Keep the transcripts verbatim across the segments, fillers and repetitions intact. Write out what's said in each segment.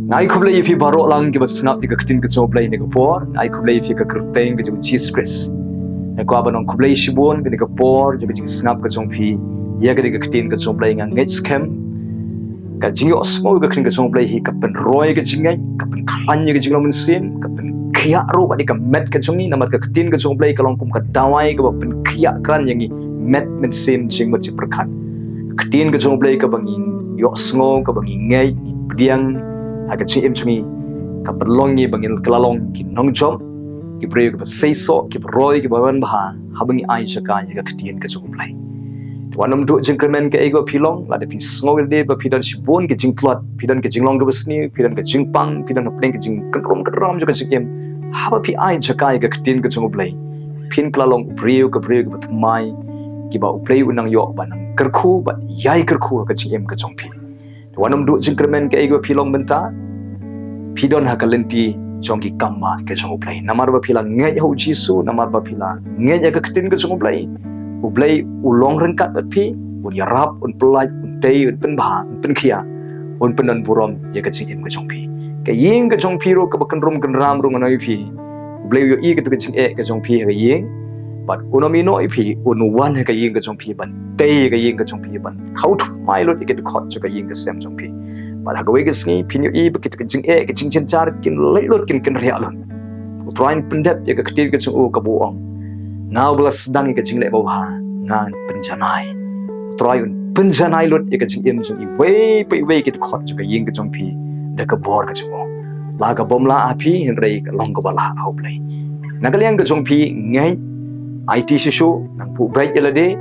Nga ai khublei ïa phi baroh lang kiba sngap ïa ka ktien ka jong U Blei ha kane ka por. Nga ai khublei ïa phi ha ka kyrteng ka jong U Jisu Khrist. Nga kwah ban ong khublei shibun ha kane ka por jong ka jingsngap ka jong phi ïa kane ka ktien ka jong U Blei. Nga ngeit skhem ka jingïohsngew ïa ka ktien ka jong U Blei hi ka pynroi ïa ka jingngeit, ka pynkhlaiñ ïa ka jinglong mynsiem, ka pynkhiah ruh bad ïa ka met ka jong ngi, namar ka ktien ka jong U Blei ka long kum ka dawai kaba pynkhiah krat ïa ngi met, mynsiem, jingmut, jingpyrkhat. Ka ktien ka jong U Blei kaba ngi ïohsngew, kaba ngi ngeit, ngi pdiang ha ka jingim jong ngi, ka pynlong ïa ngi ba ngin kylla long ki nongjop, ki briew kiba seisoh, kiba roi, kiba wan bha haba ngi ai jaka ïa ka ktien ka jong U Blei. Te wat nym duh jingkyrmen kaei kaba phi long, lada phi sngew ïalade ba phi don shibun ki jingtlot, phi don ki jinglong kiba sniew, phi don ki jingpang, phi don hapdeng ki jingkynrum kynram jong ka jingim, haba phi ai jaka ïa ka ktien ka jong U Blei, phin kylla long u briew, ka briew kaba thymmai, kiba U Blei u nang ïoh ban nang kyrkhu bad ïai kyrkhu ha ka jingim ka jong phi. Te wat nym duh jingkyrmen kaei kaba phi long mynta, phi don ha ka lynti jong ki kambah ka jong U Blei. Namar ba phi la ngeit ha U Jisu, namar ba phi la ngeit ha ka ktien ka jong U Blei, U Blei u long ryngkat bad phi, un ïarap, un pyllait, un tei, un pynbha, un pynkhiah, un pyndon burom ïa ka jingim ka jong phi. Ka ïing ka jong phi ruh kaba kynrum kynram ruh, ngan ong ïa phi, U Blei u ïohi kata ka jingeh ka jong phi ha ka ïing, bad un ym ïehnoh ïa phi, un wan ha ka ïing ka jong phi ban tei ïa ka ïing ka jong phi, ban thaw thymmai lut ïa ki dkhot jong ka ïing ka sem jong phi. Bad ha kawei ka sngi phin ïohi ba kita ki jingeh, ki jingjynjar kin leit lut, kin kynriah lut. U Trai un pyndep ïa ka ktien ka jong u kaba u ong, nga uba la sdang ïa ka jingleh babha, ngan pynjanai. U Trai un pynjanai lut ïa ka jingim jong iwei pa iwei ki dkhot jong ka ïing ka jong phi da ka bor ka jong u. La ka bym lah ha phi, hynrei ka long kaba lah ha U Blei. Na ka liang ka jong phi, ngeit, aiti shisha, nang buh beit ïalade,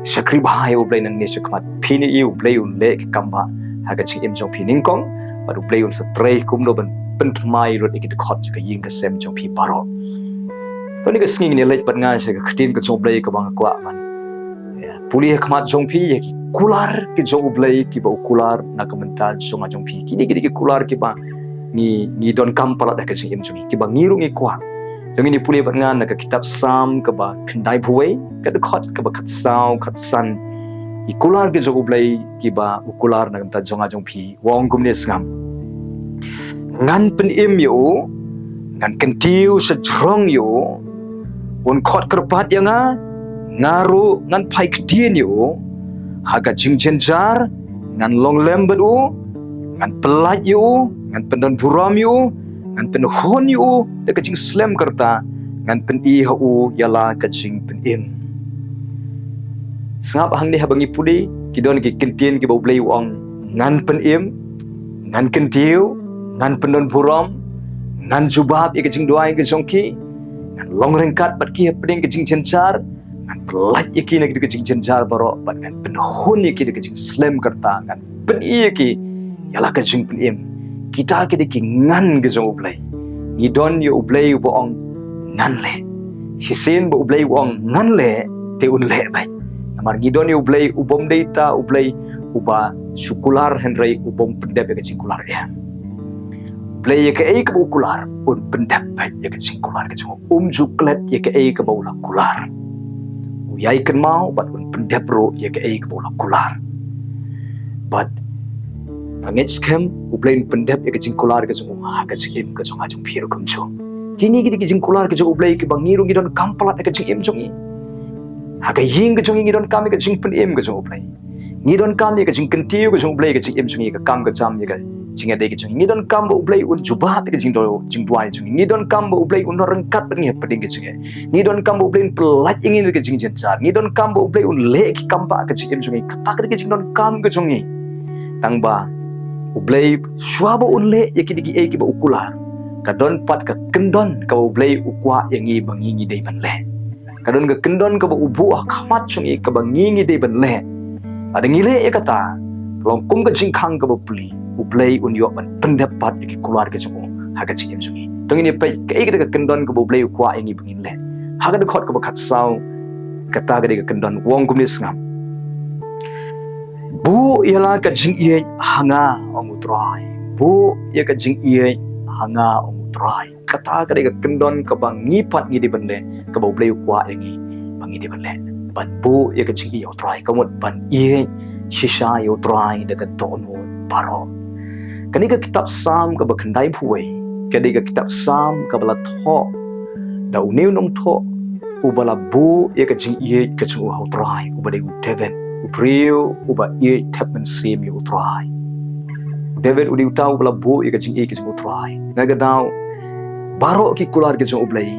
shakri bha ïa U Blei nangne shakhmat. Phin ïohi U Blei un leh ki kambah ha ka jingim jong phi nyngkong, bad U Blei un sa trei kumno ban pynthymmai lut ïa ki dkhot jong ka ïing ka sem jong phi baroh. To ha kane ka sngi ngin ïa leit bad nga sha ka ktien ka jong U Blei kaba nga kwah ban, ïa, pule ha khmat jong phi ïa ki kular ki jong U Blei kiba u kular na ka bynta jong nga jong phi. Kine ki dei ki kular kiba ngi, ngi donkam palat ha ka jingim jong ngi, kiba ngi ruh ngi kwah. To ngin ïa pule bad nga na ka kitab Salm kaba khyndaiphew wei, ka dkhot kaba khatsaw, khatsan. Ki kular ki jong U Blei kiba u kular na ka bynta jong nga jong phi. U ong kumne, sngap: Ngan pynim ïa u, ngan kyntiew shajrong ïa u, un khot kyrpad ïa nga, nga ruh ngan phai ktien ïa u. Ha ka jingjynjar ngan long lem bad u, ngan pyllait ïa u, ngan pyndon burom ïa u, ngan pynhun ïa u da ka jingslem ka rta, ngan pyni ha u ïa la ka jingpynim. Sngap, hangne haba ngi pule, ki don ki kyntien kiba U Blei u ong, ngan pynim, ngan kyntiew, ngan pyndon burom, ngan jubab ïa ka jingduwai ka jong ki, ngan long ryngkat bad ki hapdeng ka jingjynjar, ngan pyllait ïa ki na ka jingjynjar baroh, bad ngan pynhun ïa ki da ka jingslem ka rta, ngan pyni ïa ki ïa la ka jingpynim. Kita ki dei ki ngan ki jong U Blei. Ngi don ïa U Blei uba ong ngan leh. Shisien ba U Blei u ong ngan leh, te un leh beit. Namar ngi don ïa U Blei u bym dei ta U Blei uba shu kular hynrei u bym pyndep ïa ka jingkular em. U Blei ïa kaei kaba u kular, un pyndep beit ïa ka jingkular ka jong u. Um ju klet ïa kaei kaba u la kular. U ïai kynmaw bad un pyndep ruh ïa kaei kaba u la kular. Bad nga ngeit skhem U Blei un pyndep ïa ka jingkular ka jong u ha ka jingim ka jong nga jong phi ruh kumjuh. Kine ki dei ki jingkular ka jong U Blei kiba ngi ruh ngi donkam palat ha ka jingim jong ngi. Ha ka ïing ka jong ngi ngi donkam ïa ka jingpynim ka jong U Blei. Ngi donkam ïa ka jingkyntiew ka jong U Blei ha ka jingim jong ngi, ka kam ka jam, ïa ka jingïadei ka jong ngi. Ngi donkam ba U Blei un jubab ïa ka jingdo-, jingduwai jong ngi. Ngi donkam ba U Blei un long ryngkat bad ngi hapdeng ka jingeh. Ngi donkam ba U Blei un pyllait ïa ngi na ka jingjynjar. Ngi donkam ba U Blei un leh ki kambah ha ka jingim jong ngi. Kata ka dei ka jingdonkam ka jong ngi. Tangba U Blei shuwa ba un leh ïa ki dei kiei kiba u kular, ka don pat ka kyndon kaba U Blei u kwah ïa ngi ba ngi ngi dei ban leh. Ka don ka kyndon kaba u buh ha khmat jong ngi kaba ngi ngi dei ban leh. Lada ngi leh ïa kata, ka long kum ka jingkhang kaba pli, U Blei un ïoh ban pyndep pat ïa ki kular ka jong u ha ka jingim jong ngi. To ngin ïa peit kaei ka dei ka kyndon kaba U Blei u kwah ïa ngi ba ngin leh. Ha ka dkhot kaba khatsaw, kata ka dei ka kyndon, u ong kumne, sngap: Buh ïa la ka jingïeit ha nga, ong U Trai. Buh ïa ka jingïeit ha nga, ong U Trai. Kata ka dei ka kyndon kaba ngi pat ngi dei ban leh, kaba U Blei u kwah ïa ngi ba ngi dei ban leh. Ban buh ïa ka jingïeit ïa U Trai, ka mut ban ïeit shisha ïa U Trai da ka dohnud baroh. Kane ka kitab Salm kaba khyndai phew wei, ka dei ka kitab Salm kaba la thoh da une u nongthoh uba la buh ïa ka jingïeit ka jong u ha u Trai, uba dei u David, u briew uba ïeit thep mynsiem ïa u Trai. U David u dei uta uba la buh ïa ka jingïeit ka jong u Trai. Na ka daw baroh ki kular ka jong U Blei,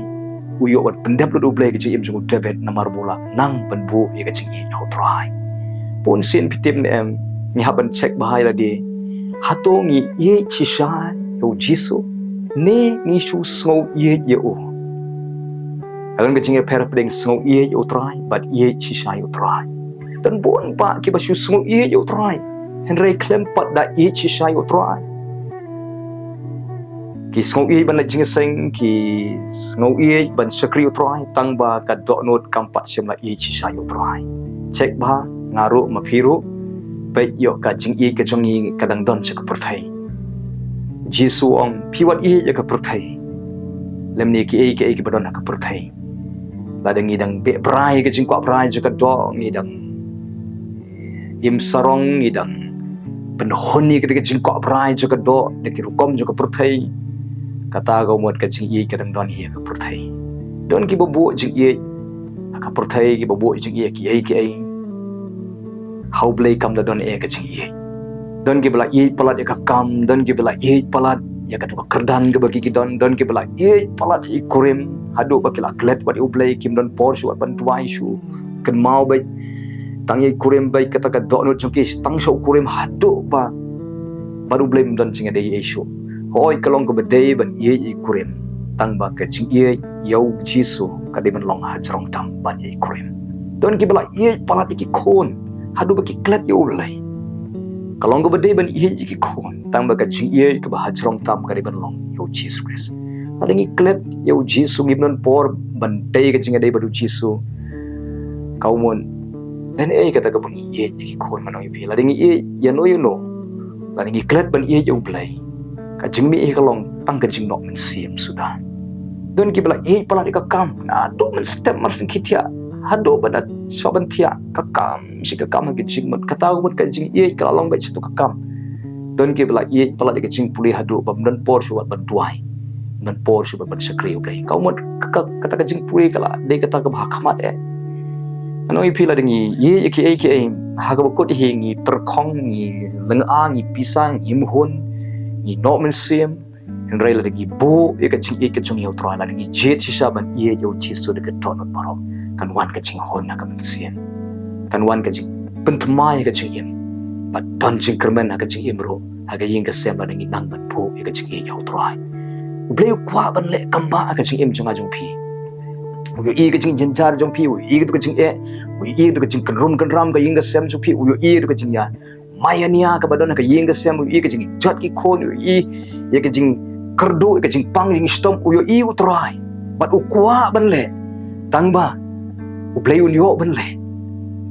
u ïoh ban pyndep lut U Blei ka jingim jong u David namar ba u la nang ban buh ïa ka jingïeit ha u Trai. Bun sien phi tip ne em, ngi hap ban check bha ïa lade, hato ngi ïeit shisha ïa u Jisu ne ngi shu sngew ïeit ïa u? Ka don ka jingïapher hapdeng sngew ïeit ïa u Trai bad ïeit shisha ïa u Trai. Don bun bah kiba shu sngew ïeit ïa u Trai, hynrei khlem pat da ïeit shisha ïa u Trai. Ki sngew ïeit ban leit jingïaseng, ki sngew ïeit ban shakri u Trai, tang ba ka dohnud kam pat shym la ïeit shisha ïa u Trai. Check bha, nga ruh ma phi ruh, peit ïoh ka jingïeit ka jong ngi ka dang don sha ka pyrthei. Jisu u ong, phi wat ïeit ïa ka pyrthei lymne kiei kiei kiba don ha ka pyrthei. Lada ngi dang beh brai ka jingkwah brai jong ka doh, ngi dang im sarong, ngi dang pynhun ïa ka jingkwah brai jong ka doh da ki rukom jong ka pyrthei, kata ka mut ka jingïeit ka dang don hi ha ka pyrthei. Don kiba buh jingïeit ha ka pyrthei, kiba buh jingïeit kiei kiei. Ha U Blei kam da don eh ka jingïeit. Don kiba la ïeit palat ïa ka kam, don kiba la ïeit palat ïa ka kyrdan kaba ki ki don, don kiba la ïeit palat ïa i kurim, haduh ba ki la klet wat ïa U Blei, kim don por shuh wat ban duwai shuh. Kynmaw beit, tang ïa i kurim beit, kata ka dohnud jong ki tang sha u kurim haduh ba bad U Blei ym don jingïadei ei shuh. Hooid, ka long kaba dei ban ïeit ïa i kurim, tang ba ka jingïeit ïa u Jisu ka dei ban long hajrong tam ban ïa i kurim. Don kiba la ïeit palat ïa ki khun haduh ba ki klet ïa U Blei. Ka long kaba dei ban ïeit ïa ki khun, tang ba ka jingïeit kaba hajrong tam ka dei ban long ïa u Jisu Khrist. Lada ngi klet ïa u Jisu, ngim don por ban tei ka jingïadei bad u Jisu, ka mut lane ei kata kaba ngi ïeit ïa ki khun, ngan ong ïa phi. Lada ngi ïeit ïano ïano, lada ngi klet ban ïeit ïa U Blei, ka jingmih hi ka long tang ka jingnoh mynsiem suda. Don kiba la ïeit palat ïa ka kam, naduh mynstep mar shen ki thiah haduh ba da shuwa ban thiah, ka kam shi ka kam ha ka jingmut, kata ka mut ka jingïeit ka la long beit shato ka kam. Don kiba la ïeit palat ïa ka jingpule haduh ba ym don por shuh wat ban duwai, ym don por shuh wat ban shakri U Blei. Ka mut ka, ka, kata ka jingpule ka la dei kata kaba ha khmat eh. Ngan ong ïa phi, lada ngi ïeit ïa kiei kiei, ha kaba kut hi ngi tyrkhong, ngi lynga, ngi pisa, ngi mhun, ngi noh mynsiem. Hynrei lada ngi buh ïa ka jingïeit ka jong ngi ha u Trai, lada ngi jied shisha ban ïeit ïa u Jisu da ka dohnud baroh, kan wan ka jinghun ha ka mynsiem, kan wan ka jingpynthymmai ha ka jingim, bad don jingkyrmen ha ka jingim ruh, ha ka ïing ka sem, lada ngi nang ban buh ïa ka jingïeit ha u Trai. U Blei u kwah ban leh kam bah ha ka jingim jong nga jong phi. U ïohi ka jingjynjar jong phi, u ïohi ka jingeh, u ïohi ka jingkynrum kynram ka ïing ka sem jong phi, u ïohi ka jingïa maya nia kaba don ha ka ïing ka sem, u ïohi ka jingjot ki khun, u ïohi ïa ka jingkyrduh, ïa ka jingpang jingshitom, u ïohi u Trai. Bad u kwah ban leh, tang ba U Blei un ïoh ban leh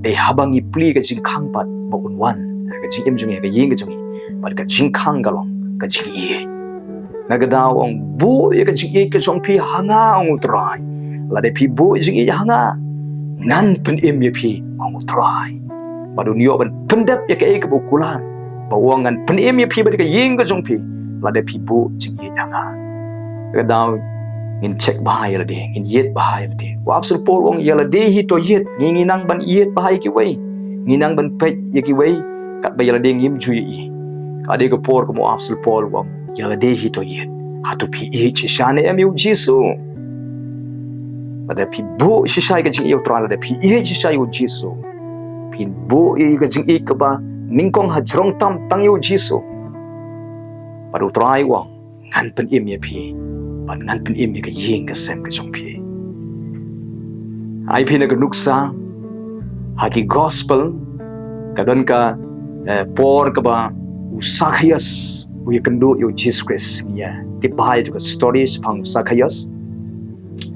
dei haba ngi plie ka jingkhang pat ba un wan ha ka jingim jong ngi, ha ka ïing ka jong ngi. Bad ka jingkhang ka long ka jingïeit. Na ka daw u ong, buh ïa ka jingïeit ka jong phi ha nga, ong u Trai. Lada phi buh jingïeit ha nga, ngan pynim ïa phi, ong u Trai. Bad un ïoh ban pyndep ïa kaei kaba u kular, ba u ong, ngan pynim ïa phi bad ïa ka ïing ka jong phi, lada phi buh jingïeit ha nga. Na ka daw ngin check bha ïa lade, ngin ïeit bha ïa lade. U Apostol Paul u ong, ïa lade hi to ïeit, ngi, ngi nang ban ïeit bha ïa kiwei, ngi nang ban peit ïa kiwei katba ïa lade ngim ju ïohi. Ka dei ka por kaba u Apostol Paul u ong, ïa lade hi to ïeit. Hato phi ïeit shisha ne em ïa u Jisu? Lada phi buh shisha ïa ka jingïeit ïa u Trai, lada phi ïeit shisha ïa u Jisu, phin buh ïa ka jingïeit kaba nyngkong hajrong tam tang ïa u Jisu. Bad u Trai u ong, ngan pynim ïa phi, bad ngan pynim ïa ka ïing ka sem ka jong phi. Ai phi na ka nuksa ha ki gospel, ka don ka, eh, por kaba u Sakhaios u ïakynduh ïa u Jisu Khrist. Ngi ïa tip bha ïa ka story shaphang u Sakhaios.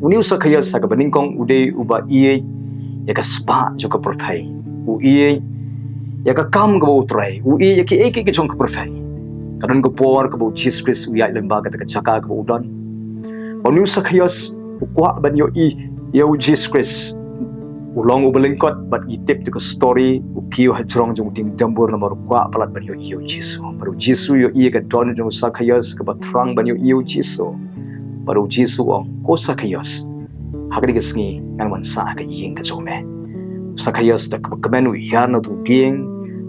Une u Sakhaios ha kaba nyngkong u dei uba ïeit ïa ka spah jong ka pyrthei, u ïeit ïa ka kam kaba u trei, u ïeit ïa kiei kiei ki jong ka pyrthei. Ka don ka por kaba u Jisu Khrist u ïaid lyngba kata ka jaka kaba u don. Une u Sakhaios u kwah ban ïohi ïa u Jisu Khrist. U long uba lyngkot bad ngi tip ïa ka story, u kiew ha jrong jong u dieng dambur namar u kwah palat ban ïohi ïa u Jisu. Bad u Jisu u ïohi ïa ka dohnud jong u Sakhaios kaba thrang ban ïohi ïa u Jisu. Bad u Jisu u ong, "Ko Sakhaios, ha kane ka sngi ngan wan sah ha ka ïing ka jong me." U Sakhaios da kaba kmen u ïar na uto u dieng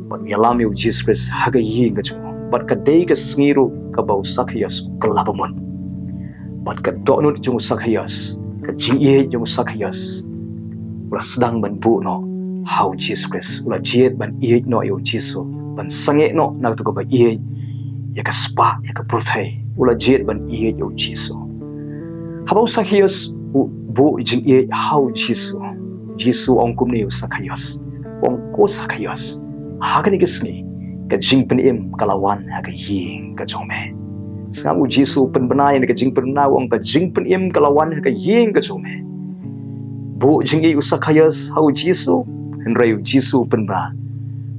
bad u ïalam ïa u Jisu Khrist ha ka ïing ka jong u. Bad ka dei ka sngi ruh kaba u Sakhaios u kylla bamut. Bad ka dohnud jong u Sakhaios, ka jingïeit jong u Sakhaios, u la sdang ban buh noh ha u Jisu Khrist. U la jied ban ïeit noh ïa u Jisu, ban sangeh noh na kato kaba ïeit ïa ka spah, ïa ka pyrthei. U la jied ban ïeit ïa u Jisu. Haba u Sakhaios u buh jingïeit ha u Jisu, Jisu u ong kumne ïa u Sakhaios, u ong, "Ko Sakhaios, ha kane ka sngi ka jingpynim ka la wan ha ka ïing ka jong me." Sngap, u Jisu u pynbna ïa ka jingpynbna, u ong, "Ka jingpynim ka la wan ha ka ïing ka jong me." Buh jingïeit u Sakhaios ha u Jisu, hynrei u Jisu u pynbna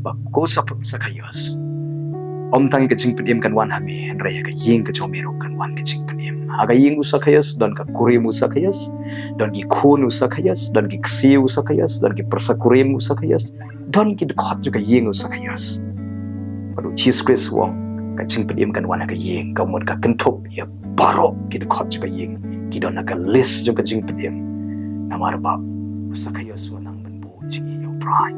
ba, "Ko Sa-, Sakhaios, ym tang ïa ka jingpynim kan wan ha me, hynrei ha ka ïing ka jong me ruh kan wan ka jingpynim." Ha ka ïing u Sakhaios don ka kurim u Sakhaios, don ki khun u Sakhaios, don ki ksiew u Sakhaios, don ki pyrsa kurim u Sakhaios, don ki dkhot jong ka ïing u Sakhaios. Bad u Jisu Khrist u ong, "Ka jingpynim kan wan ha ka ïing, ka mut ka kynthup ïa baroh ki dkhot jong ka ïing ki don ha ka list jong ka jingpynim." Namar ba u Sakhaios u nang ban buh jingïeit ïa u Trai.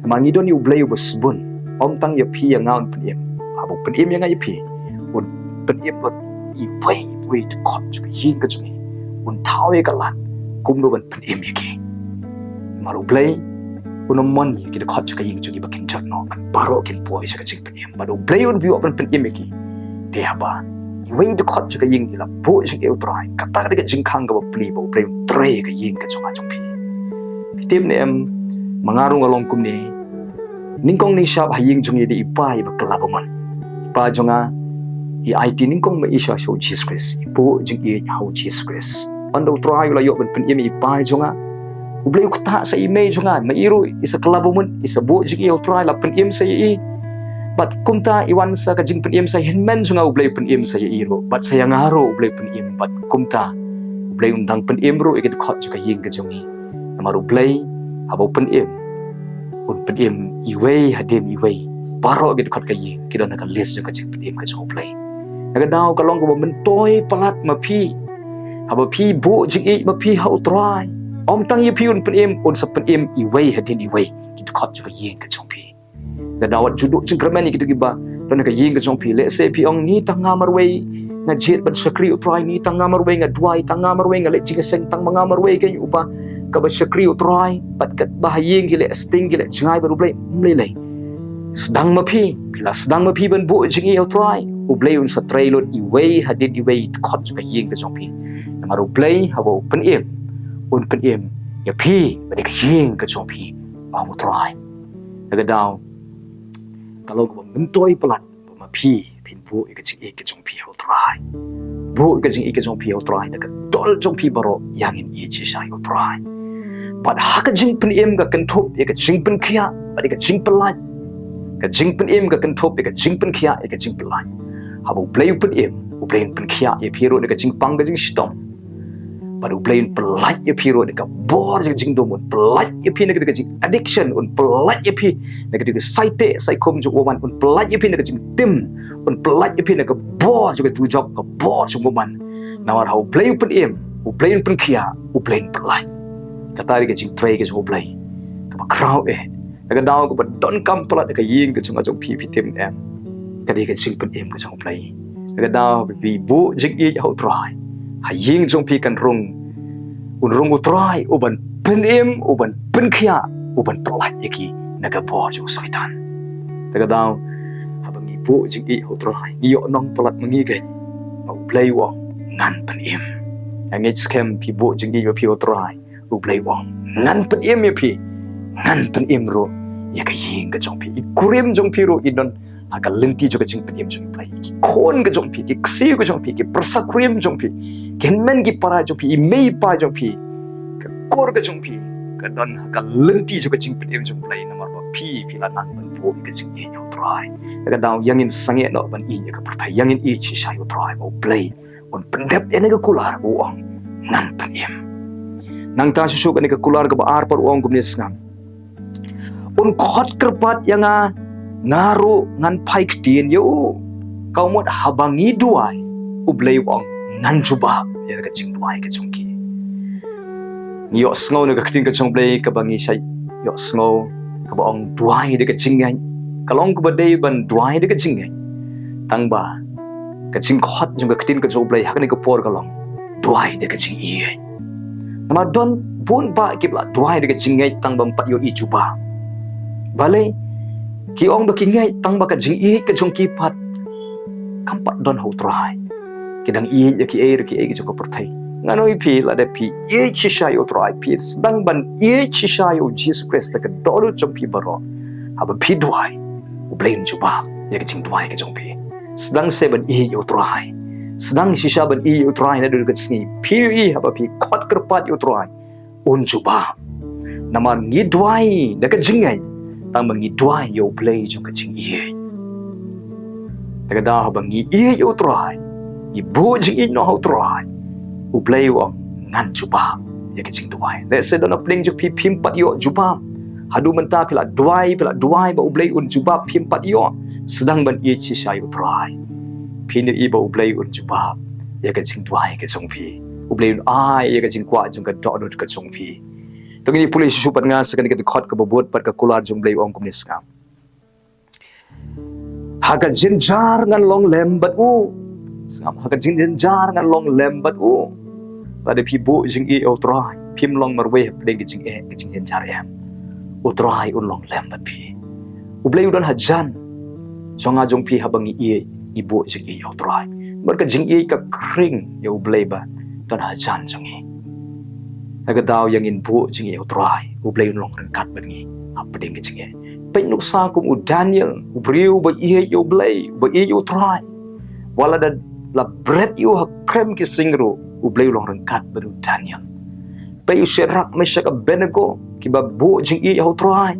Namar ngi don ïa u Blei uba sbun, ym tang ïa phi ïa nga un pynim. Haba u pynim ïa nga ïa phi, un pynim bad iwei iwei dkhot jong ka ïing ka jong ngi. Un thaw ïa ka lad kumno ban pynim ïa ki. Namar u Blei un ym mon ïa ki dkhot jong ka ïing jong ngi ba kin jot noh, bad baroh kin poi sha ka jingpynim. Bad u Blei un ym ïoh ban pynim ïa ki. Te haba iwei dkhot jong ka ïing i la buh jingïeit ïa u Trai, kata ka dei ka jingkhang kaba plie ba u Blei un trei ïa ka ïing ka jong nga jong phi. Phi tip ne em, ma nga ruh nga long kumne. Nyngkong nyngshap ha ïing jong ngi dei i pa iba kylla bamut. I pa jong nga i aiti nyngkong ma i sha, sha u Jisu Khrist, i buh jingïeit ha u Jisu Khrist. Ynda u Trai u la ïoh ban pynim ïa i pa jong nga, u Blei u ktah sa i mei jong nga, ma i ruh i sa kylla bamut, i sa buh jingïeit ha u Trai, la pynim sa ïa i. Bad kumta i wan sa ka jingpynim sa ïa i hynmen jong nga, u Blei u pynim sa ïa i ruh. Bad sa ïa nga ruh u Blei u pynim. Bad kumta u Blei un dang pynim ruh ïa ki dkhot jong ka ïing ka jong ngi. Namar u Blei haba u pynim, un pynim iwei hadien iwei. Baroh ki dkhot ka ïing ki don ha ka list jong ka jingpynim ka jong u Blei. Na ka daw ka long kaba myntoi palat ma phi. Haba phi buh jingïeit ma phi ha u Trai, ym tang ïa phi un pynim, un sa pynim iwei hadien iwei ki dkhot jong ka ïing ka jong phi. Na ka daw wat ju duh jingkyrmen ïa kito kiba don ha ka ïing ka jong phi. Lehse phi ong, "Ni tang nga marwei nga jied ban shakri u Trai, ni tang nga marwei nga duwai, tang nga marwei nga leit jingïaseng, tang ma nga marwei keiñ uba kaba shakri u Trai, bad katba ha ïing ki leh sting, ki leh jngai bad u Blei." Ym lei lei. Sdang ma phi, phi la sdang ma phi ban buh jingïeit ha u Trai, u Blei un sa trei lut iwei hadien iwei dkhot jong ka ïing ka jong phi. Namar u Blei haba u pynim, un pynim ïa phi bad ïa ka ïing ka jong phi, ong u Trai. Na ka daw ka long kaba myntoi palat ba ma phi phin buh ïa ka jingïeit ka jong phi ha u Trai. Buh ïa ka jingïeit ka jong phi ha u Trai da ka dohnud jong phi baroh, ïa ngin ïeit shisha ïa u Trai. Bad ha ka jingpynim ka kynthup ïa ka jingpynkhiah bad ïa ka jingpyllait. Ka jingpynim ka kynthup ïa ka jingpynkhiah, ïa ka jingpyllait. Haba u Blei u pynim, u Blei un pynkhiah ïa phi ruh na ka jingpang ka jingshitom. Bad u Blei un pyllait ïa phi ruh na ka bor jong ka jingdum, un pyllait ïa phi na ka jing addiction, un pyllait ïa phi na ka jing saiteh saikhum jong u man, un pyllait ïa phi na ka jingtim, un pyllait ïa phi na ka bor jong ka dujok, ka bor jong u man. Namar ha u Blei u pynim, u Blei un pynkhiah, u Blei un pyllait. Kata dei ka jingtrei ka jong u Blei kaba khraw eh. Na ka daw kaba donkam palat ha ka ïing ka jong nga jong phi, phi tip ne em, ka dei ka jingpynim ka jong u Blei. Na ka daw ba phi buh jingïeit ha u Trai, ha ïing jong phi kan rung, un rung u Trai uban pynim, uban pynkhiah, uban pyllait ïa ki na ka bor jong u Soitan. Na ka daw haba ngi buh jingïeit ha u Trai, ngi ïoh nong palat ma ngi keiñ, ba u Blei u ong, "Ngan pynim." Nga ngeit skhem phi buh jingïeit ma phi ha u Trai, u Blei u ong, "Ngan pynim ïa phi, ngan pynim ruh ïa ka ïing ka jong phi." I kurim jong phi ruh i don ha ka lynti jong ka jingpynim jong u Blei. Ki khun ka jong phi, ki ksiew ka jong phi, ki pyrsa kurim jong phi, ki hynmen ki para jong phi, i mei i pa jong phi, ka kur ka jong phi, ka don ha ka lynti jong ka jingpynim jong u Blei, namar ba phi, phi la nang ban buh ïa ka jingïeit ha u Trai. Na ka daw ïa ngin sangeh noh ban ïeit ïa ka pyrthei, ïa ngin ïeit shisha ïa u Trai, ba u Blei un pyndep ïa kane ka kular, u ong, "Ngan pynim." Nangta shuh shuh kane ka kular kaba ar pat u ong kumne sngap. Un khot kyrpad ïa nga, nga ruh ngan phai ktien ïa u. Ka mut haba ngi duwai, u Blei u ong ngan jubab ïa ka jingduwai ka jong ki. Ngi ïohsngew na ka ktien ka jong u Blei kaba ngi shait ïohsngew kaba ong duwai da ka jingngeit. Ka long kaba dei ban duwai da ka jingngeit. Tang ba ka jingkhot jong ka ktien ka jong u Blei ha kane ka por ka long duwai da ka jingïeit. Namar don bun bah kiba la duwai da ka jingngeit tang ba ym pat ïohi jubab. Balei? Ki ong ba ki ngeit tang ba ka jingïeit ka jong ki pat kam pat don ha u Trai. Ki dang ïeit ïa kiei kiei ki jong ka pyrthei. Ngan ong ïa phi, lada phi ïeit shisha ïa u Trai, phi sdang ban ïeit shisha ïa u Jisu Khrist da ka dohnud jong phi baroh. Haba phi duwai, u Blei un jubab ïa ka jingduwai ka jong phi. Sdang seh ban ïeit ïa u Trai. Sdang shisha ban ïeit ïa u Trai naduh ka sngi. Phi ïohi haba phi khot kyrpad ïa u Trai, un jubab. Namar ngi duwai da ka jingngeit, tang ba ngi duwai ïa u Blei jong ka jingïeit. Da ka daw haba ngi ïeit ïa u Trai, ngi buh jingïeit noh ha u Trai, u Blei u ong ngan jubab ïa ka jingduwai. Lehse don hapdeng jong phi phim pat ïoh jubab. Haduh mynta phi la duwai, phi la duwai ba u Blei un jubab, phim pat ïoh. Sdang ban ïeit shisha ïa u Trai. Phin ïohi ba u Blei un jubab ïa ka jingduwai ka jong phi. U Blei un ai ïa ka jingkwah jong ka dohnud ka jong phi. To ngin ïa pule shuh shuh pat nga sha kane ka dkhot kaba bud pat ka kular jong u Blei u ong kumne sngap. Ha ka jynjar ngan long lem bad u. Sngap, ha ka jynjar ngan long lem bad u. Lada phi buh jingïeit ïa u Trai, phim long marwei hapdeng ka jingeh, ka jingjynjar em. U Trai un long lem bad phi. U Blei u don hajan jong nga jong phi haba ngi ïeit, ngi buh jingïeit ïa u Trai. Namar ka jingïeit ka khring ïa u Blei ba don hajan jong ngi. Da ka daw ïa ngin buh jingïeit ïa u Trai, u Blei un long ryngkat bad ngi hapdeng ka jingeh. Peit nuksa kum u Daniel, u briew ba ïeit ïa u Blei, ba ïeit ïa u Trai. Wat lada la bret ïa u ha krem ki sing ruh, u Blei u long ryngkat bad u Daniel. Peit u Shadrak, Meshak, Abednego kiba buh jingïeit ha u Trai.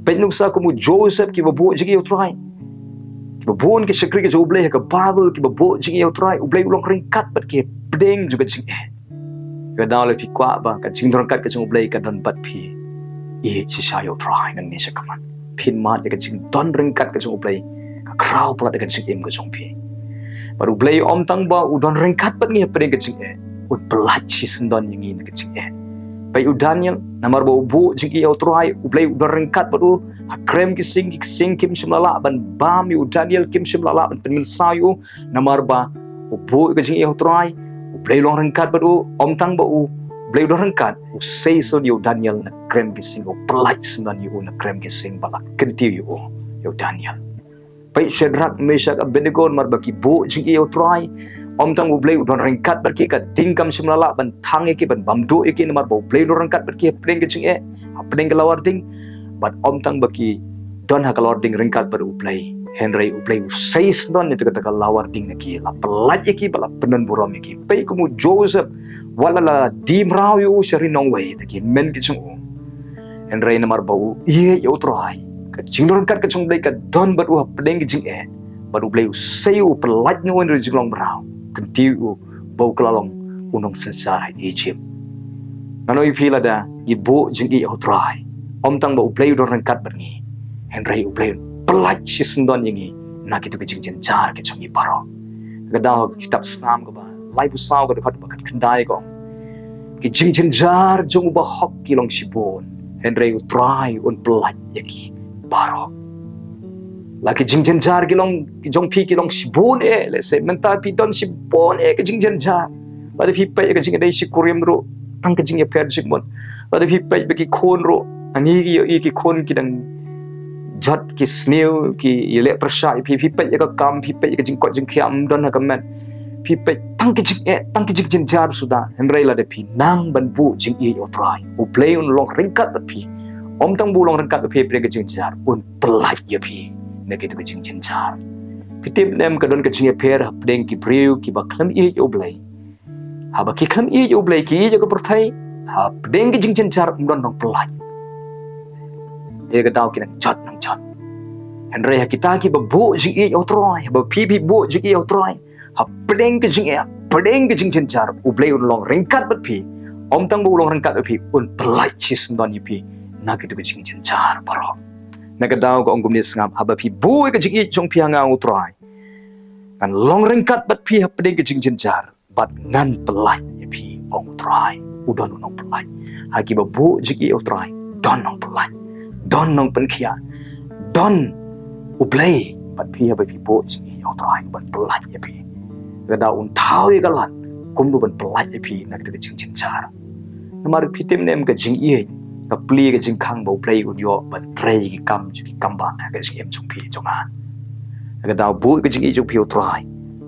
Peit nuksa kum u Joseph kiba buh jingïeit ha u Trai. Kiba bun ki shakri ki jong u Blei ha ka Baibl kiba buh jingïeit ha u Trai, u Blei u long ryngkat bad ki hapdeng jong ka jingeh. Ka daw lada phi kwah ba ka jingdon ryngkat ka jong u Blei ka don bad phi, ïeit shisha ïa u Trai nangne shakhmat. Phin mad ïa ka jingdon ryngkat ka jong u Blei ka khraw palat ïa ka jingim ka jong phi. Bad u Blei um tang ba u don ryngkat bad ngi hapdeng ka jingeh, un pyllait shisyndon ïa ngi na ka jingeh. Peit u Daniel, namar ba u buh jingïeit ïa u Trai, u Blei u don ryngkat bad u ha krem ki sing, ki sing kim shym la lah ban bam ïa u Daniel, kim shym la lah ban pynmynsaw ïa u, namar ba u buh ka jingïeit ha u Trai, u Blei u long ryngkat bad u. Um tang ba u Blei u don ryngkat, u sei syndon ïa u Daniel na krem ki sing, u pyllait syndon ïa u na krem ki sing, ba la kyntiew ïa u, ïa u Daniel. Peit Shadrak, Meshak, Abednego, namar ba ki buh jingïeit ha u Trai, um tang u Blei u don ryngkat bad ki, ka ding kam shym la lah ban thang ïa ki, ban bam duh ïa ki, namar ba u Blei u don ryngkat bad ki hapdeng ka jingeh, hapdeng ka lawar ding. Bad um tang ba ki don ha ka lawar ding ryngkat bad u Blei, hynrei u Blei u sei syndon ïa kata ka lawar ding na ki, la pyllait ïa ki, ba la pyndon burom ïa ki. Peit kum u Joseph, wat la la die mraw ïa u sha ri nongwei da ki hynmen ki jong u, hynrei namar ba u ïeit ïa u Trai, ka jingdon ryngkat ka jong u Blei ka don bad u hapdeng ka jingeh. Bad u Blei u sei, u pyllait noh u na ri jinglong mraw, kyntiew ïa u ba u kylla long u nongsynshar ha Egypt. Ngan ong ïa phi, lada ngi buh jingïeit ha u Trai, um tang ba u Blei u don ryngkat bad ngi, hynrei u Blei un pyllait shisyndon ïa ngi na kito ki jingjynjar ki jong ngi baroh. Ka daw ha ka kitab Salm kaba laiphew saw, ka dkhot ba khatkhyndai ka ong, ki jingjynjar jong u bahok ki long shibun, hynrei u Trai un pyllait ïa ki baroh. La ki jingjynjar ki long, ki jong phi ki long shibun eh, lehse mynta phi don shibun eh ki jingjynjar. Lada phi peit ïa ka jingïadei shi kurim ruh, tang ka jingïapher jingmut. Lada phi peit ba ki khun ruh, ani ki ïohi ki khun ki dang jot ki sniew, ki ïaleh pyrshah ïa phi, phi peit ïa ka kam, phi peit ïa ka jingkoit jingkhiah ym don ha ka met. Phi peit tang ki jingeh, tang ki jingjynjar suda. Hynrei lada phi nang ban buh jingïeit ha u Trai, u Blei un long ryngkat bad phi. Um tang ba u long ryngkat bad phi hapdeng ka jingjynjar, un pyllait ïa phi na kito ki jingjynjar. Phi tip ne em, ka don ka jingïapher hapdeng ki briew kiba khlem ïeit ïa u Blei. Haba ki khlem ïeit ïa u Blei, ki ïeit ïa ka pyrthei, hapdeng ki jingjynjar ym don nongpyllait. Ïa ka daw ki nang jot nang jot. Hynrei ha kita kiba buh jingïeit ha u Trai, haba phi phi buh jingïeit ha u Trai, hapdeng ki jingeh, hapdeng ki jingjynjar, u Blei un long ryngkat bad phi. Ym tang ba u long ryngkat bad phi, un pyllait shisyndon ïa phi na kito ki jingjynjar baroh. Na ka daw ka ong kumne sngap, haba phi buh ïa ka jingïeit jong phi ha nga, ong u Trai, ngan long ryngkat bad phi hapdeng ka jingjynjar, bad ngan pyllait ïa phi, ong u Trai. U don u nongpyllait. Ha kiba buh jingïeit ïa u Trai, don nongpyllait, don nongpynkhiah, don U Blei bad phi haba phi buh jingïeit ïa u Trai, u ban pyllait ïa phi. Ka daw un thaw ïa ka lad kumno ban pyllait ïa phi na kito ki jingjynjar. Namar phi tip ne em, ka jingïeit ka plie ka jingkhang ba U Blei un ïoh ban trei ki kam jong ki kam ba ha ka jingim jong phi jong nga. Ka daw buh ka jingïeit jong phi ïa u Trai,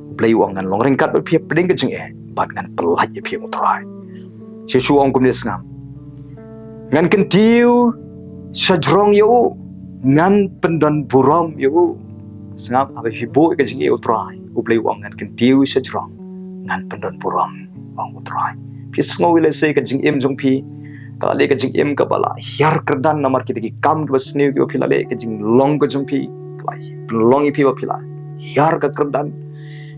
U Blei u ong, ngan long ryngkat bad phi hapdeng ka jingeh bad ngan pyllait ïa phi, ong u Trai. Jisu u ong kumne sngap, ngan kyntiew shajrong ïa u, ngan pyndon burom ïa u. Sngap, haba phi buh ïa ka jingïeit ïa u Trai, U Blei u ong, ngan kyntiew shajrong, ngan pyndon burom, ong u Trai. Phi sngew ïa lehse ka jingim jong phi ka la dei ka jingim kaba la hiar kyrdan namar kita ki kam kiba sniew kiba phi la leh, ka jinglong ka jong phi ka la pynlong ïa phi ba phi la hiar ka kyrdan.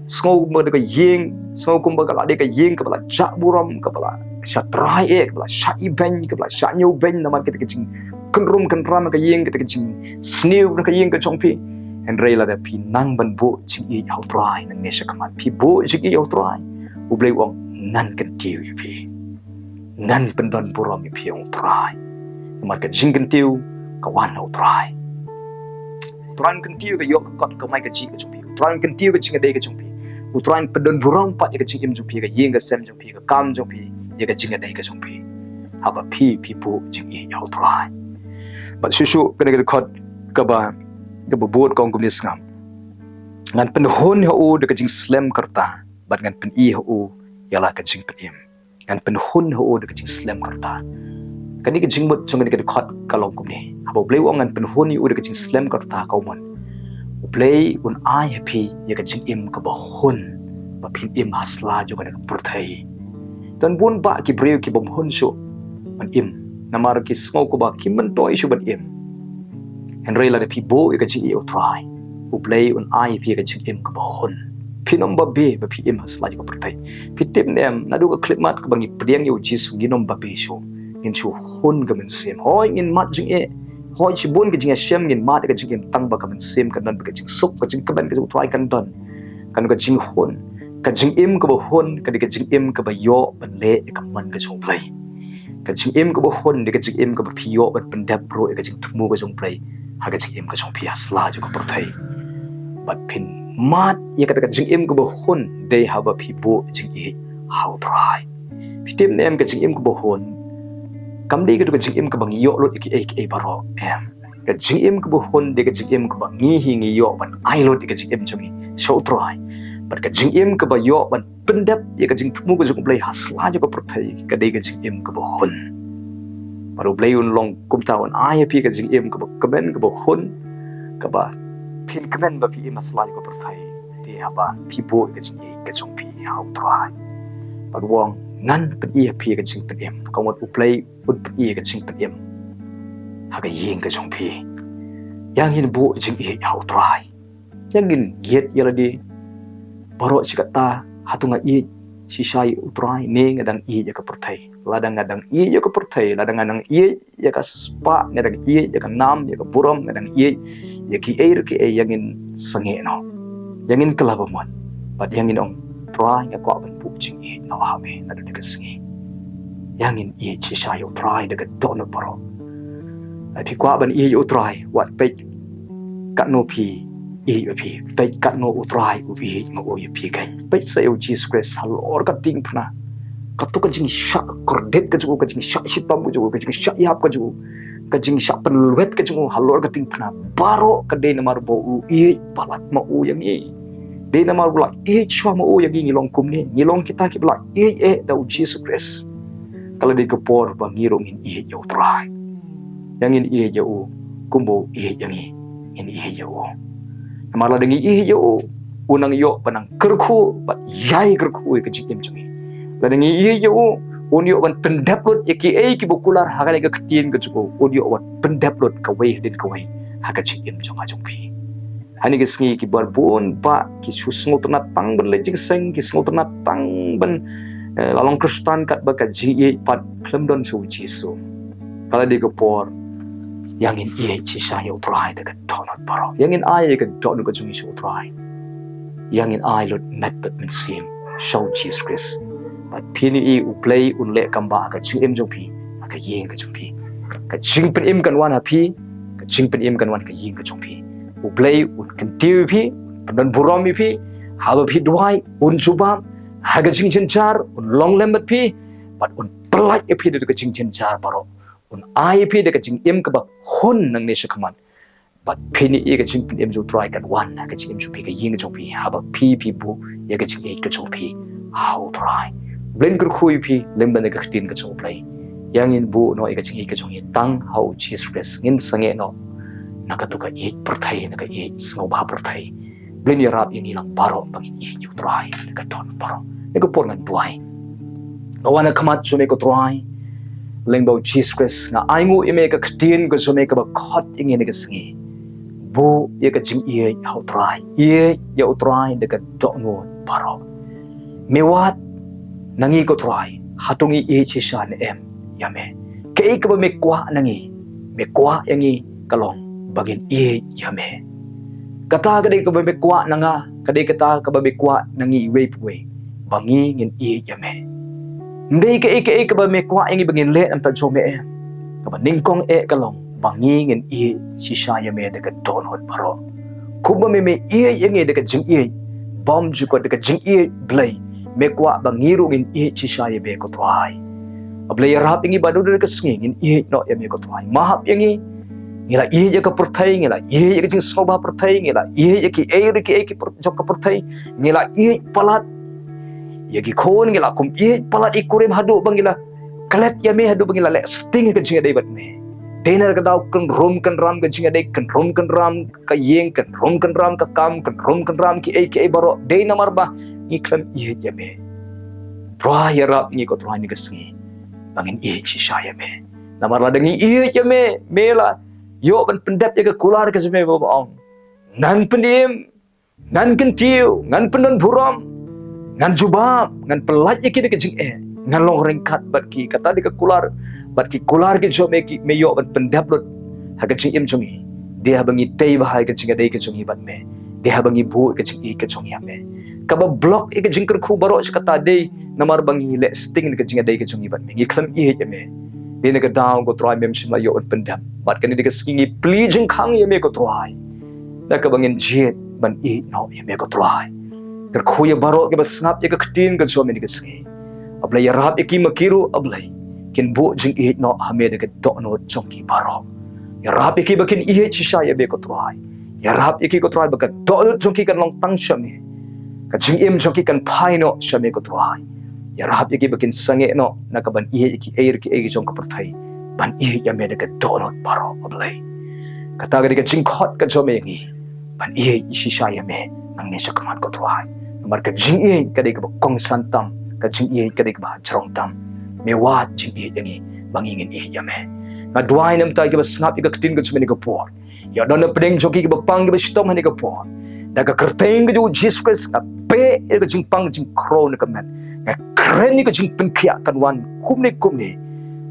Sngew kumba ka ïing, sngew kumba ka la dei ka ïing kaba la jah burom, kaba la shah trai eh, kaba la shah ibeiñ, kaba la shah ñiewbeiñ namar kita ki jingkynrum kynram ka ïing, kita ki jingsniew ka ïing ka jong phi. Hynrei lada phi nang ban buh jingïeit ha u Trai nangne shakhmat, phi buh jingïeit ha u Trai, U Blei u ong, ngan kyntiew ïa phi, ngan pyndon burom ïa phi, ong u Trai. Namar ka jingkyntiew ka wan na u Trai. U Trai un kyntiew ka ïoh ka kot ka mai ka jih ka jong phi. U Trai un kyntiew ka jingïadei ka jong phi. U Trai un pyndon burom pat ïa ka jingim jong phi, ka ïing ka sem jong phi, ka kam jong phi, ïa ka jingïadei ka jong phi, haba phi, phi buh jingïeit ha u Trai. Bad shuh shuh kane ka dkhot kaba, kaba bud ka ong kumne sngap, ngan pynhun ha u da ka jingslem ka rta, bad ngan pyni ha u ïa la ka jingpynim. Ngan pynhun ha u da ka jingslem ka rta. Kane ka jingmut jong kane ka dkhot ka long kumne, haba U Blei u ong ngan pynhun ïa u da ka jingslem ka rta, ka mut U Blei un ai ha phi ïa ka jingim kaba hun ba phin im ha sla jong kane ka pyrthei. Don bun bah ki briew ki bym hun shuh ban im namar ki sngew kumba kim myntoi shuh ban im. Hynrei lada phi buh ïa ka jingïeit ha u Trai, U Blei un ai ha phi ïa ka jingim kaba hun. Phin ym babe ba phi im ha sla jong ka pyrthei. Phi tip ne em, naduh ka khyllipmat kaba ngi pdiang ïa u Jisu, ngin ym babe shuh. Ngin shu hun ka mynsiem. Hooid ngin mad jingeh, hooid shibun ka jingïashem, ngin mad ïa ka jingim, tang ba ka mynsiem kan don, ba ka jingsuk, ka jingkmen ka jong u Trai kan don. Kan ka jinghun, ka jingim kaba hun ka dei ka jingim kaba ïoh ban leh ïa ka mon ka jong U Blei. Ka jingim kaba hun dei ka jingim kaba phi ïoh ban pyndep ruh ïa ka jingthmu ka jong U Blei ha ka jingim ka jong phi ha sla jong ka pyrthei. Bad phin mad ïa kata ka jingim kaba hun dei haba phi buh jingïeit ha u Trai. Phi tip ne em, ka jingim kaba hun kam dei kato ka jingim kaba ngi ïoh lut ïa kiei kiei baroh, em. Ka jingim kaba hun dei ka jingim kaba ngi hi ngi ïoh ban ai lut ïa ka jingim jong ngi sha u Trai. Bad ka jingim kaba ïoh ban pyndep ïa ka jingthmu ka jong U Blei ha sla jong ka pyrthei ka dei ka jingim kaba hun. Bad U Blei un long kumta, un ai ha phi ka jingim kaba kmen, kaba hun, kaba phin kmen ba phi im ha sla jong ka pyrthei. Dei haba phi buh ïa ka jingïeit ka jong phi ha u Trai. Bad u ong ngan pyni ha phi ïa ka jingpynim. Ka mut U Blei un pyni ïa ka jingpynim ha ka ïing ka jong phi. Ïa ngin buh jingïeit ha u Trai. Ïa ngin ïeit ïa lade baroh shi katta. Hato nga ïeit shisha ïa u Trai ne nga dang ïeit ïa ka pyrthei? Lada nga dang ïeit ïa ka pyrthei, lada nga dang ïeit ïa ka spah, nga dang ïeit ïa ka nam, ïa ka burom, nga dang ïeit ïa kiei ruh kiei, ïa ngin sangeh noh, ïa ngin kylla bamut. Bad ïa ngin ong, Trai, nga kwah ban buh jingïeit noh ha me naduh kane ka sngi. Ïa ngin ïeit shisha ïa u Trai da ka dohnud baroh. Lada phi kwah ban ïeit ïa u Trai, wat peit katno phi ïeit ma phi, peit katno u Trai u ïeit ma u ïa phi kein. Peit sa ïa u Jisu Khrist halor ka diengphna. Kato ka jingshah kordit ka jong u, ka jingshah shitom ka jong u, ka jingshah ïap ka jong u, ka jingshah pynlwet ka jong u halor ka diengphna, baroh ka dei namar ba u ïeit palat ma u ïa ngi. Dei namar ba u la ïeit shuwa ma u ïa ngi, ngi long kumne, ngi long kita kiba la ïeit eh da u Jisu Khrist. Ka la dei ka por ba ngi ruh ngin ïeit ïa u Trai. Ïa ngin ïeit ïa u kumba u ïeit ïa ngi, ngin ïeit ïa u. Namar lada ngi ïeit ïa u, un nang ïoh ban nang kyrkhu bad ïai kyrkhu ïa ka jingim jong ngi. Lada ngi ïeit ïa u, un ïoh ban pyndep lut ïa kiei kiba kular ha kane ka ktien ka jong u, un ïoh ban pyndep lut kawei hadien kawei ha ka jingim jong nga jong phi. Hangne ka sngi ki bar bun bah ki shu sngewtynnat tang ban leit jingïaseng, ki sngewtynnat tang ban Eh, la long Khristan katba ka jingïeit pat khlem don sha u Jisu. Ka la dei ka por ïa ngin ïeit shisha ïa u Trai da ka dohnud baroh. Ïa ngin ai ïa ka dohnud ka jong ngi sha u Trai. Ïa ngin ai lut met bad mynsiem sha u Jisu Khrist. Bad phin ïohi u Blei un leh kam ba ha ka jingim jong phi, ha ka ïing ka jong phi. Ka jingpynim kan wan ha phi, ka jingpynim kan wan ha ka ïing ka jong phi. U Blei un kyntiew ïa phi, un pyndon burom ïa phi, haba phi duwai un jubab, ha ka jingjynjar un long lem bad phi, bad un pyllait ïa phi da ka jingjynjar baroh. Un ai ïa phi da ka jingim kaba hun nangne shakhmat. Bad phin ïohi ka jingpynim jong u Trai kan wan ha ka jingim jong phi, ka ïing jong phi, haba phi phi buh ïa ka jingïeit ka jong phi ha u Trai. Blei un kyrkhu ïa phi lyngba na ka ktien ka jong u Blei. Ïa ngin buh noh ïa ka jingïeit ka jong ngi tang ha u Jisu Khrist, ngin sangeh noh na katu ka ïeit pyrthei, na ka ïeit sngewbha pyrthei. Blei un ïarap ïa ngi lang baroh ba ngin ïeit ïa u Trai da ka dohnud baroh. Na ka por ngan duwai. Nga wan ha khmat jong me ko Trai, lyngba u Jisu Khrist, nga ainguh ïa me ka ktien ka jong me kaba khot ïa ngi na ka sngi. Buh ïa ka jingïeit ha u Trai, ïeit ïa u Trai da ka dohnud baroh. Me wad na ngi ko Trai, hato ngi ïeit shisha ne em ïa me. Kaei kaba me kwah na ngi, me kwah ïa ngi ka long ba ngin ïeit ïa me. Kata ka dei kaba me kwah na nga, ka dei kata kaba me kwah na ngi iwei pa iwei, ba ngi ngin ïeit ïa me. Ym dei kaei kaei kaba me kwah ïa ngi ba ngin leh na ka bynta jong me em. Kaba nyngkong eh ka long ba ngi ngin ïeit shisha ïa me da ka dohnud baroh. Kumba me me ïeit ïa ngi da ka jingïeit bymjukut, da ka jingïeit Blei, me kwah ba ngi ruh ngin ïeit shisha ïa me ko Trai. A Blei, ïarap ïa ngi ba naduh ka sngi ngin ïeit noh ïa me ko Trai. Map ïa ngi. Ngi la ïeit ïa ka pyrthei, ngi la ïeit ïa ka jingsngewbha pyrthei, ngi la ïeit ïa kiei kiei ki pyrthei jong ka pyrthei, ngi la ïeit palat ïa ki khun, ngi la kum ïeit palat ïa ki kurim haduh ba ngi la klet ïa me, haduh ba ngi la leh sting ka jingïadei bad me. Dei na ka daw kynrum kynram ka jingïadei, kynrum kynram ka ïing, kynrum kynram ka kam, kynrum kynram kiei kiei baroh, dei namar ba ngi khlem ïeit ïa me. Trai, ïarap ngi ko Trai na ka sngi ba ngin ïeit shisha ïa me. Namar lada ngi ïeit ïa me, me la ïoh ban pyndep ïa ka kular ka jong me ba ong, ngan pynim, ngan kyntiew, ngan pyndon burom, ngan jubab, ngan pyllait ïa ki da ka jingeh, ngan long ryngkat bad ki. Kata dei ka kular, bad ki kular ki jong me ki me ïoh ban pyndep lut ha ka jingim jong ngi. Dei haba ngi tei bha ïa ka jingïadei ka jong ngi bad me. Dei haba ngi buh ïa ka jingïeit ka jong ngi ïa me. Kaba block ïa ka jingkyrkhu baroh shi katta dei namar ba ngi leh sting ïa ka jingïadei ka jong ngi bad me, ngi khlem ïeit ïa me. Dei na ka daw ko Trai mem shym la ïoh ban pyndep. Bad kane dei ka sngi ngi plie jingkhang ïa me ko Trai, da kaba ngin jied ban ïeit noh ïa me ko Trai. Kyrkhu ïa baroh kiba sngap ïa ka ktien ka jong me na ka sngi. A Blei, ïarap ïa ki ma ki ruh, A Blei, kin buh jingïeit noh ha me da ka dohnud jong ki baroh. Ïarap ïa ki ba kin ïeit shisha ïa me ko Trai. Ïarap ïa ki ko Trai ba ka dohnud jong ki kan long tang sha me, ka jingim jong ki kan phai noh sha me ko Trai. Ïarap ïa ki ba kin sangeh noh na ka ban ïeit ïa kiei kiei jong ka pyrthei, ban ïeit ïa me da ka dohnud baroh, A Blei. Kata ka dei ka jingkhot ka jong me ïa ngi, ban ïeit shisha ïa me nangne shakhmat ko Trai. Namar ka jingïeit ka dei kaba kongsan tam, ka jingïeit ka dei kaba hajrong tam. Me wad jingïeit ïa ngi ba ngi ngin ïeit ïa me. Nga duwai na ka bynta kiba sngap ïa ka ktien ka jong me ha kane ka por. Ïa don na pdeng jong ki kiba pang kiba shitom ha kane ka por. Da ka kyrteng ka jong u Jisu Khrist nga peit ïa ka jingpang jingkhrew na ka met. Nga kren ïa ka jingpynkhiah kan wan kumne kumne.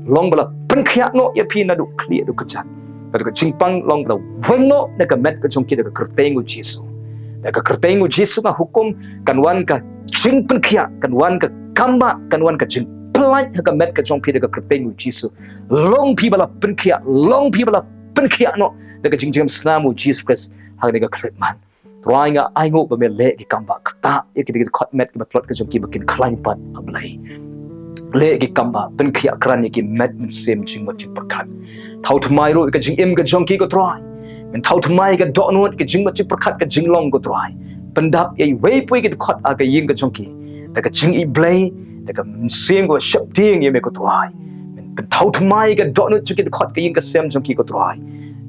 Long ba la pynkhiah noh ïa phi naduh khlieh haduh kjat. Naduh ka jingpang long ba la weng noh na ka met ka jong ki da ka kyrteng u Jisu. Da ka kyrteng u Jisu nga hukum kan wan ka jingpynkhiah, kan wan ka kambah, kan wan ka jingpyllait ha ka met ka jong phi da ka kyrteng u Jisu. Long phi ba la pynkhiah, long phi ba la pynkhiah noh da ka jingjngem snam u Jisu Khrist ha kane ka khyllipmat. Trai, nga ainguh ba me leh ki kambah, ktah ïa ki dkhot met kiba tlot ka jong ki ba kin khlaiñ pat, A Blei. Leh ki kambah, pynkhiah kren ïa ki met mynsiem jingmut jingpyrkhat. Thaw thymmai ruh ïa ka jingim ka jong ki ko Trai. Men thaw thymmai ïa ka dohnud, ka jingmut jingpyrkhat, ka jinglong ko Trai. Pyndap ïa iwei pa iwei ki dkhot ha ka ïing ka jong ki da ka jingïeit Blei, da ka mynsiem kaba sheptieng ïa me ko Trai. Men pynthaw thymmai ïa ka dohnud jong ki dkhot, ka ïing ka sem jong ki ko Trai.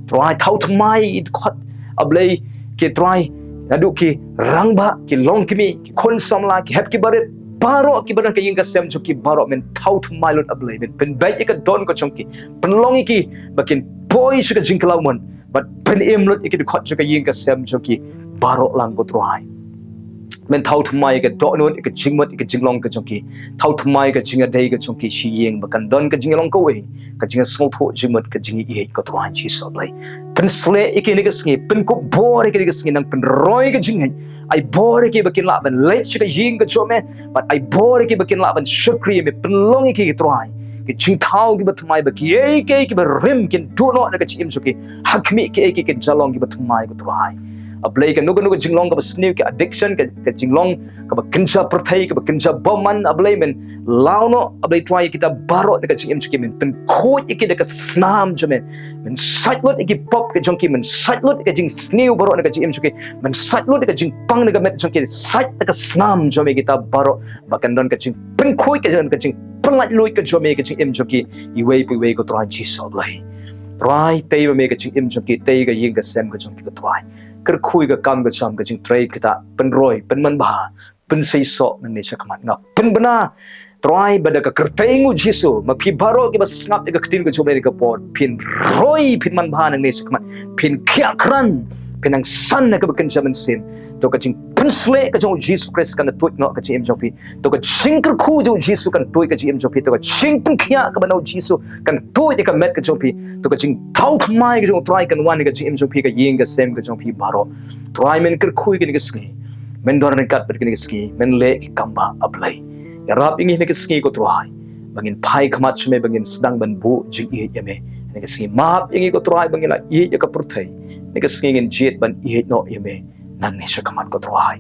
Trai, thaw thymmai ïa ki dkhot, A Blei, ki Trai, naduh ki rangbah, ki longkmie, ki khun samla, ki hep ki barit, baroh kiba don ha ka ïing ka sem jong ki baroh, men thaw thymmai lut, A Blei, men pynbeit ïa ka don ka jong ki, pynlong ïa ki ba kin poi sha ka jingkylla ummat, bad pynim lut ïa ki dkhot jong ka ïing ka sem jong ki baroh lang ko Trai. Men thaw thymmai ïa ka dohnud, ïa ka jingmut, ïa ka jinglong ka jong ki. Thaw thymmai ïa ka jingïadei ka jong ki shi ïing ba kan don ka jinglong kawei, ka jingsngewthuh jingmut, ka jingïeit, ko Trai Jisu Blei. Pynshlei ïa ki ha kane ka sngi, pynkup bor ïa ki ha kane ka sngi, nang pynroi ka jingngeit. Ai bor ïa ki ba kin lah ban leit sha ka ïing ka jong me, bad ai bor ïa ki ba kin lah ban shakri ïa me, pynlong ïa ki, ko Trai, ki jingthaw kiba thymmai, ba kiei kiei kiba rim kin duh noh na ka jingim jong ki. Ha khmih kiei kiei ki jingïalong kiba thymmai, ko Trai. A Blei, kano kano ka jinglong kaba sniew, ka addiction, ka, ka jinglong kaba kynja pyrthei, kaba kynja bymman, A Blei, men law noh, A Blei Trai, ïa kita baroh na ka jingim jong ki, men pynkhuid ïa ki da ka snam jong me. Men sait lut ïa ki pop ka jong ki, men sait lut ïa ka jingsniew baroh na ka jingim jong ki, men sait lut ïa ka jingpang na ka met jong ki, sait da ka snam jong me ïa kita baroh, ba kan don ka jingpynkhuid, ka don ka jingpynlaitluid ka jong me ïa ka jingim jong ki, iwei pa iwei, ko Trai Jisu Blei. Trai, tei ma me ka jingim jong ki, tei ka ïing ka sem ka jong ki, ko Trai. Kyrkhu ïa ka kam ka jam, ka jingtrei, kita pynroi, pynmanbha, pynseisoh nangne shakhmat. Nga pynbna, Trai, ba da ka kyrteng U Jisu, ma phi baroh kiba sngap ïa ka ktien ka jong me ha kane ka por, phin roi, phin manbha nangne shakhmat, phin khiah krat, phin nang san ha kaba kynja mynsiem. To ka jingpynshlei ka jong U Jisu Khrist kan tuid noh ka jingim jong phi. To ka jingkyrkhu jong U Jisu kan tuid ka jingim jong phi. To ka jingpynkhiah kaba na U Jisu kan tuid ïa ka met ka jong phi. To ka jingthaw thymmai ka jong U Trai kan wan ha ka jingim jong phi, ka ïing ka sem ka jong phi baroh. Trai, men kyrkhu ïa kine ki sngi. Men don ryngkat bad kine ki sngi. Men leh ki kam ba, A Blei. Ïarap ïa ngi ha kine ki sngi, ko Trai, ba ngin phai khmat sha me, ba ngin sdang ban buh jingïeit ïa me ha kine ki sngi. Map ïa ngi, ko Trai, ba ngin la ïeit ïa ka pyrthei. Ha kine ki sngi ngin jied ban ïeit noh ïa me nangne shakhmat, ko Trai.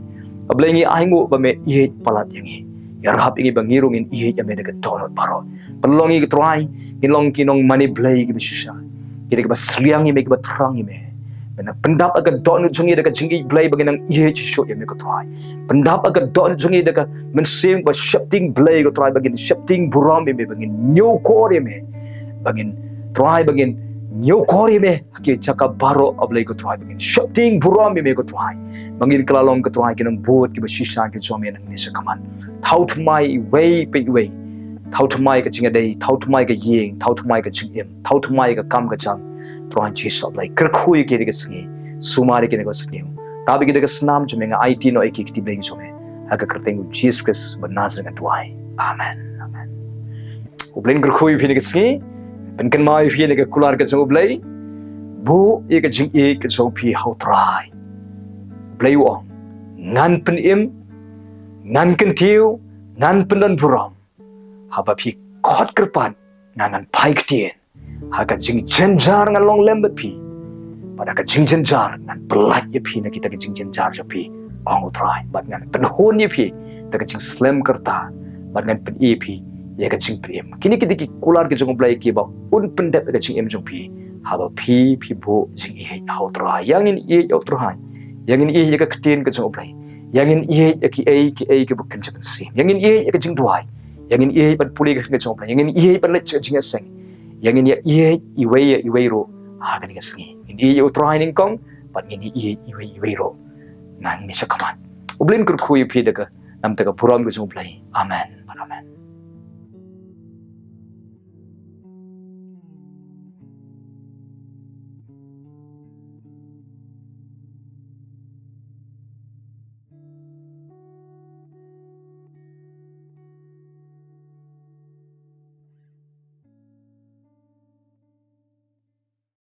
A Blei, ngi ainguh ba me ïeit palat ïa ngi. Ïarap ïa ngi ba ngi ruh ngin ïeit ïa me da ka dohnud baroh. Pynlong ïa ngi, ko Trai, ngin long ki nongmane Blei kiba shisha, kita kiba sliang ïa me, kiba thrang ïa me. Men nang pyndap ïa ka dohnud jong ngi da ka jingïeit Blei, ba ngin nang ïeit shuh shuh ïa me, ko Trai. Pyndap ïa ka dohnud jong ngi da ka mynsiem ba sheptieng Blei, ko Trai, ba ngin sheptieng burom ïa me, ba ngin ñiewkor ïa me. Ba ngin, Trai, ba ngin ñiewkor ïa me ha ki jaka baroh, A Blei, ko Trai, ba ngin sheptieng burom ïa me, ko Trai. Ba ngin kylla long, ko Trai, ki nongbud kiba shisha ki jong me nangne shakhmat. Thaw thymmai iwei pa iwei. Thaw thymmai ka jingïadei, thaw thymmai ka ïing, thaw thymmai ka jingim, thaw thymmai ka kam ka jam. Trai Jisu, A Blei, kyrkhu ïa ki ha kine ki sngi. Sumar ïa ki ha kine ki sngi. Tap ïa ki da ka snam jong me, nga aiti noh ïa ki ha ka kti Blei ka jong me. Ha ka kyrteng U Jisu Khrist ba Nasaret nga duwai. Amen. Amen. U Blei un kyrkhu ïa phi ha kine ki sngi. Pynkynmaw ïa phi na ka kular ka jong U Blei. Buh ïa ka jingïeit ka jong phi ha U Trai. U Blei u ong, ngan pynim, ngan kyntiew, ngan pyndonburom. Haba phi khot kyrpad, nga ngan phai ktien. Ha ka jingjynjar ngan long lem bad phi. Bad ha ka jingjynjar ngan pyllait ïa phi na kita ki jingjynjar jong phi, ong U Trai. Bad ngan pynhun ïa phi da ka jingslem kyrta. Bad ngan pyni ïa phi ïa ka jingpynim. Kine ki dei ki kular ki jong U Blei kiba un pyndep ïa ka jingim jong phi. Haba phi, phi buh jingïeit ha U Trai. Ïa ngin ïeit ha U Trai. Ïa ngin ïeit ïa ka ktien ka jong U Blei. Ïa ngin ïeit ïa kiei kiei kiba kynja mynsiem. Ïa ngin ïeit ïa ka jingduwai. Ïa ngin ïeit ban pule ka ktien ka jong U Blei. Ïa ngin ïeit ban leit sha ka jingïaseng. Ïa ngin ïa ïeit iwei ïa iwei ruh ha kane ka sngi. Ngin ïeit ïa U Trai nyngkong, bad ngin ïa ïeit iwei ïa iwei ruh nangne shakhmat. U Blei un kyrkhu ïa phi da ka, namar ka burom ka jong U Blei. Amen. Amen.